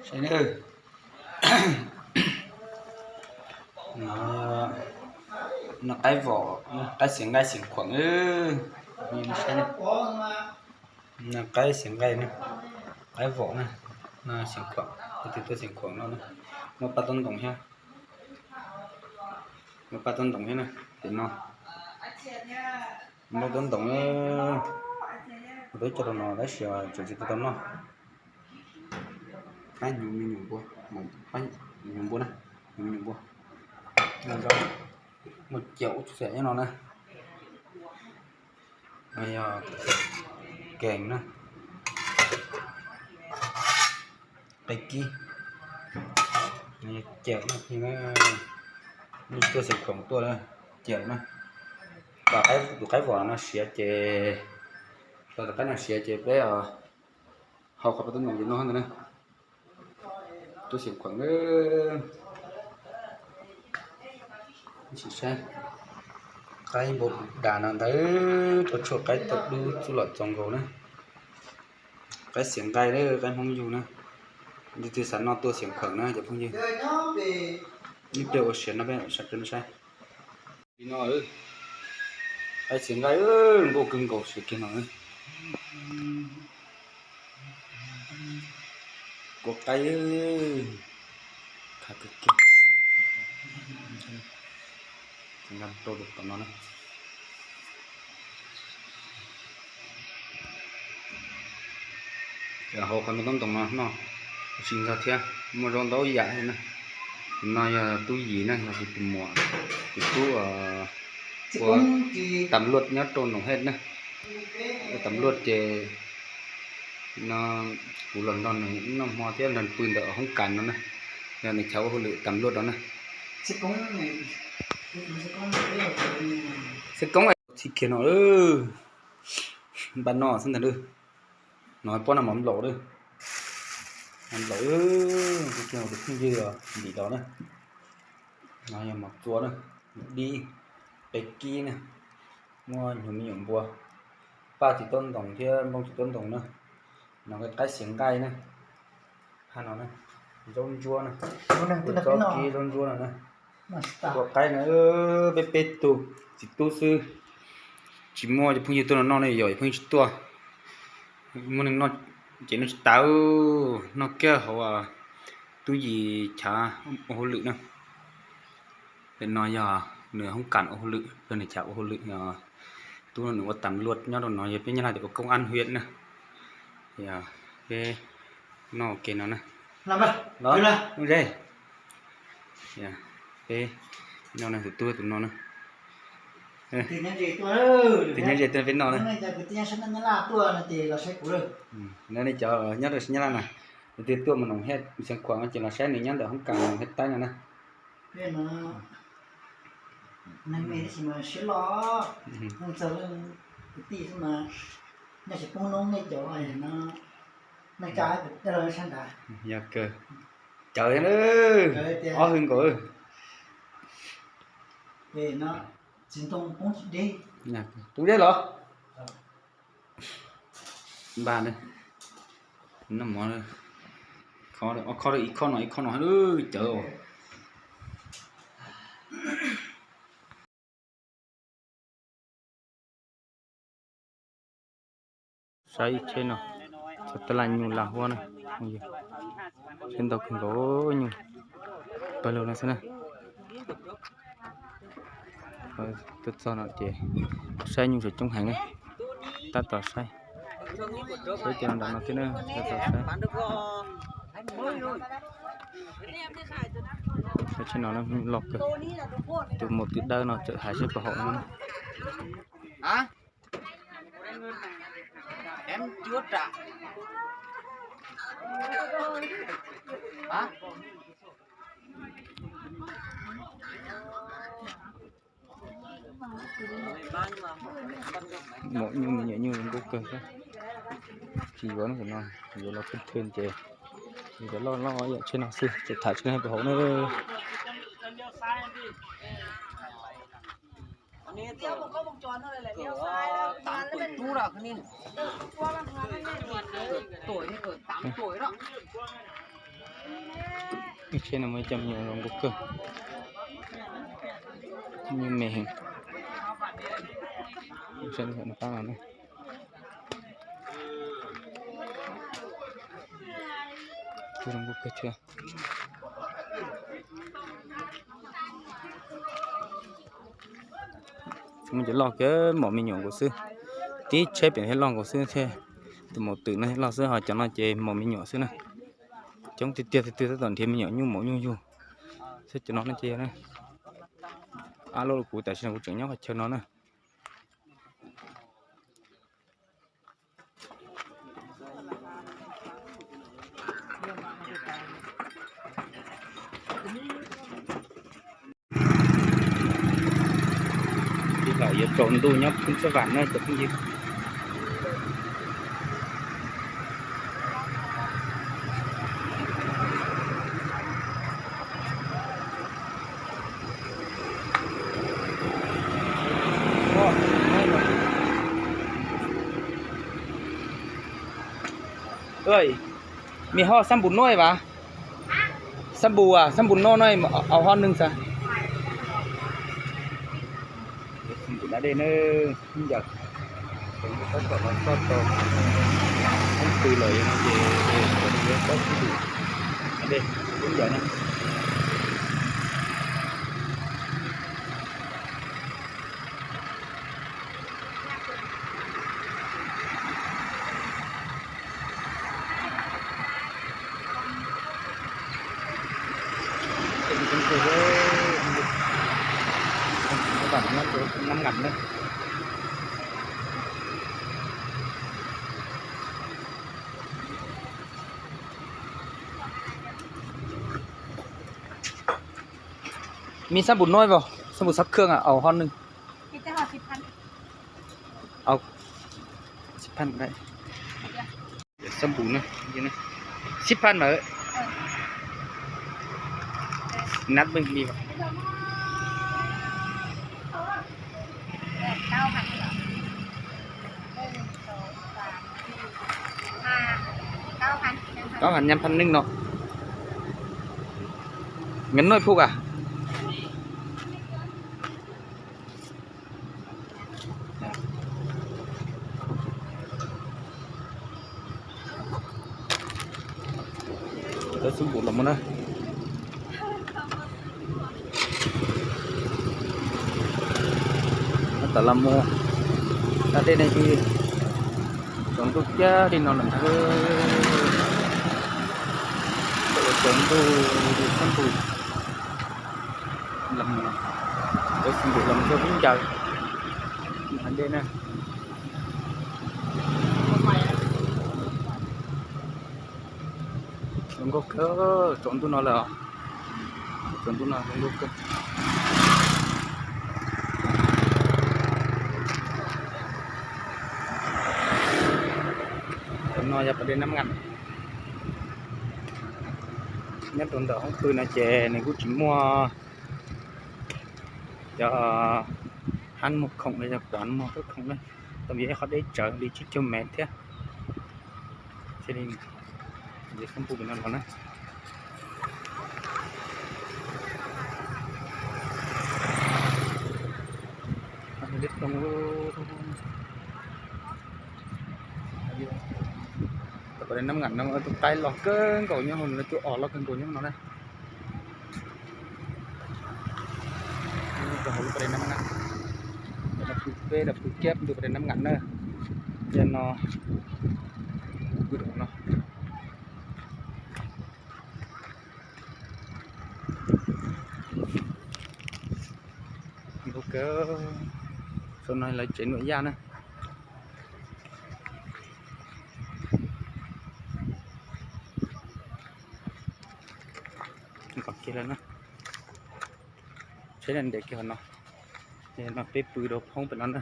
Saib na, no qaib vom, qaib xiav nqaij xiav khuam, saib na. No qaib xiav nqaij na, qaib vom na, no xiav khuam, leej twg tuaj xiav khuam no na. Muaj paj taub ntoos thiab, muaj paj taub ntoos thiab na, tim no. Muaj paj taub ntoos, kuv twb coj rau no tab sis tseem tsis tau tau noj. Qaib hnyuv me nyuam npua, qaib hnyuv npua na, hnyuv me nyuam npua. Muaj cau txhua yam nyob no na. No yog kees na, qe kib, cau na, nej tuaj xiav khuam tuaj na, cau na. Tus qaib vom no siav ces, tus qaib no siav ces peb hau qhov paj taub ntoos ces noj ntag na. Tuaj xiav khuam, sim saib, qaib npau das no ntag, rau tshuaj qaib tau dub txuj lom txaus nkaus na. Qaib xiav nqaij na, qaib Hmoob yug na. Leej twg xav noj tuaj xiav khuam na cov phooj ywg. Ib pliag ua siav no peb sawv daws saib. Li no, qaib xiav nqaij npau kawg nkaus siav kiag no. Kua qaib, khav kawg kiag. Rau tom no na. Hau qhov me taub ntoos no noj tsis ntxog thiab, muaj zaub ntau yam na. Tus no yog Tub Yis na, yog kuv tus muam, tus tub ua tam luaj nyob rau Noom Hej na. Ua tam luaj ces no kuv los nrog nws noj hmo thiab nrog nws pw ntawm hoob kas no na. Yog nws chaw ua hauj lwm tam luaj no na. Xib Koob txhij kiag no, npaj noj xwb ntag. No pob no mov nplaum, mov nplaum, tus phooj ywg ntim los na. No yog mov txua na, dib, qe kib na, muaj hnyuv me nyuam npua, paj txiv taub ntoos thiab nplooj txiv taub ntoos na. No qaib xiav nqaij na, hab no na, zaub ntsuab na, tsob kib zaub ntsuab no na. Kua qaib no peb peb tug txiv tub xwb, tsis muaj cov phooj ywg tuaj no noj ne, yog cov phooj ywg tsis tuaj, muaj neeg noj ces noj tsis tau, noj kiag hauv Tub Yis chav ua hauj lwm na. Pem no yog nws hoob kas ua hauj lwm, nws chav ua hauj lwm, tub no nws ua tam luaj nyob rau no, yog peb Nyab Laj tias ua công an huyện na. Yog peb noj ua ke no na. Los, ze, peb noj no, tus tub tus no na. Tus nyob ze tuaj peb noj na. Nej cov nyob rau sab Nyab Laj na, tus twg tuaj mus Noom Hej Xeev Khuam ces los saib nws nyob ntawm hoob kas Noom Hej Taib no na. Neeg me tab sis mas siab loj, mus txog leej kwv tij xwb mas, nej tsis poob noob nej cov no, neej tsa dab laug sab nrad. Yog kawg, cawv ob hwj nkaus. Tsis ntoo poob tsis deb. Poob deb los? Npaj, noj mov, ob khob, ib khob no ib khob no, cawv. Saib ib tsheb no, txog tab laj nyuj laj huab na, tsheb ntau kawg nkaus, nyuj pawg lug no xwb na. Tuaj txog no ces saib nyuj tseem coob heev na, tab tom saib, saib cov no nram no thiab na, tab tom saib. Saib tsheb no na, nyuj loj kawg, tus maum twm dawb no tseem hais seb puas haum no. Maum nyuj me nyuam nyuj nqus kawg xwb. Tsis yuav no, yuav los thwj thwj ces yuav loj loj yam tsheb no xwb, ces tham tsheb no puas haum na. Tsheb no muaj ib co me nyuam zoo nkauj kawg, me heev. Saib no na, zoo nkauj kawg thiab. Muaj cov loj kawg, mos me nyuam nkaus xwb. Tib tsheb pem thiab loj nkaus xwb thiab. Tus maum twm no thiab loj xwb, ho cov no ces mos me nyuam xwb na. Coob tiag tiag, tus twg tab tom nrhiav me nyuam nyuj maum nyuj yug xwb. Cov no no ces yog na, ab, lub kuv tam sim no kuv tseem nyob qhov chaw no na. Ib yam yuav tsaus ntuj nyob Phoo Xab Vam na cov phooj ywg. Ơi, mày ho xăm bù nôi hả? Xăm bù à, xăm bù nôi nôi, ao ho nưng sa. Xăm bù đá đây nữa, không giờ. Tau txog tau, hoob pw lawm no ces tau sib hlub. Dej kub ntawd na. Các bạn nhớ tôi năm ngàn đấy. Mi xab npum noj os, xab npum xab khương à, ẩu hon nưng. Ẩu, xib phăn đấy. Xab npum na, xib phăn mà. Nắp bên mi. Cáo hành nhắm phanh nưng no. Ngắn nôi phúc à? Tau xab npum los mus na. Tam los mus, tam dej ne, tsaus ntuj kiag li no lawm ntag. Tsaus ntuj, xab npum los, tau xab npum los mus rau lub ncaws, tam dej na. Zoo nkauj kawg, tsaus ntuj no lawm os. Tsaus ntuj no zoo nkauj kawg. Cov no yog pas dej Nab Ngas. Nyob rau ntawm hoob pw no ces nws kuj tsis muaj cov hab muag khoom los yog quav muag khoom na, tau yog ib qhov deb tsawv li tsib caug mev thiab. Cia li xab npum pem no los na. Tau pas dej Nab Ngas no tus qaib los kawg nkaus nyob hauv no, tus os los kawg nkaus nyob no na. Rau hauv lub pas dej Nab Ngas, peb los pw kiag tus pas dej Nab Ngas na. Yog no, pw rau hauv no. Nkauj kawg. Saum no lawv tsev nuam yaj na. Kom kiag lawm na. Tsheb nres kiag qhov no. No peb pw rau hoob pem no na.